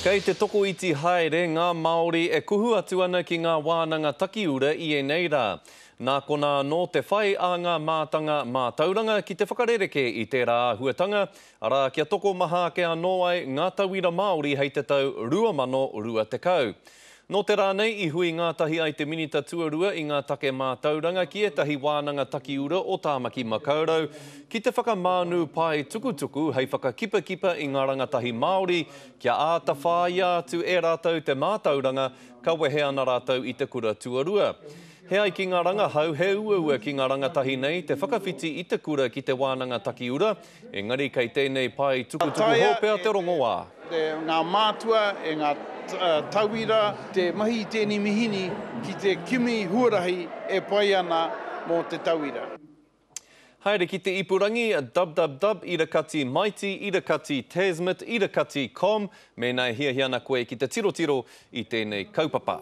Kei te tokoiti haere ngā Māori e kuhu atu ana ki ngā wānanga takiura i ēnei rā. Nā konā anō te whai a ngā mātanga mātauranga ki te whakarerekē i tērā āhuatanga, arā, kia tokomaha ake anō ai ngā tauira Māori hei te tau 2020. Nō te rā nei i hui ngātahi ai te Minita Tuarua i ngā take mātauranga ki ētahi wānanga takiura o Tāmaki Makaurau ki te whakamānu pae tukutuku hei whakakipakipa i ngā rangatahi Māori kia āta whāia atu e rātou te mātauranga ka wehe ana rātou i te kura tuarua. He ai ki ngā rangahau he uaua ki ngā rangatahi nei te whakawhiti i te kura ki te wānanga takiura, engari kei tēnei pae tukutuku hou pea te rongoā. E ngā mātua, e ngā tauira, te mahi i tēnei mihini ki te kimi huarahi e pai ana mō te tauira. Haere ki te ipurangi www irakati mighty irakati tasmit irakati com mēnā e hiahia ana koe ki te tirotiro i tēnei kaupapa.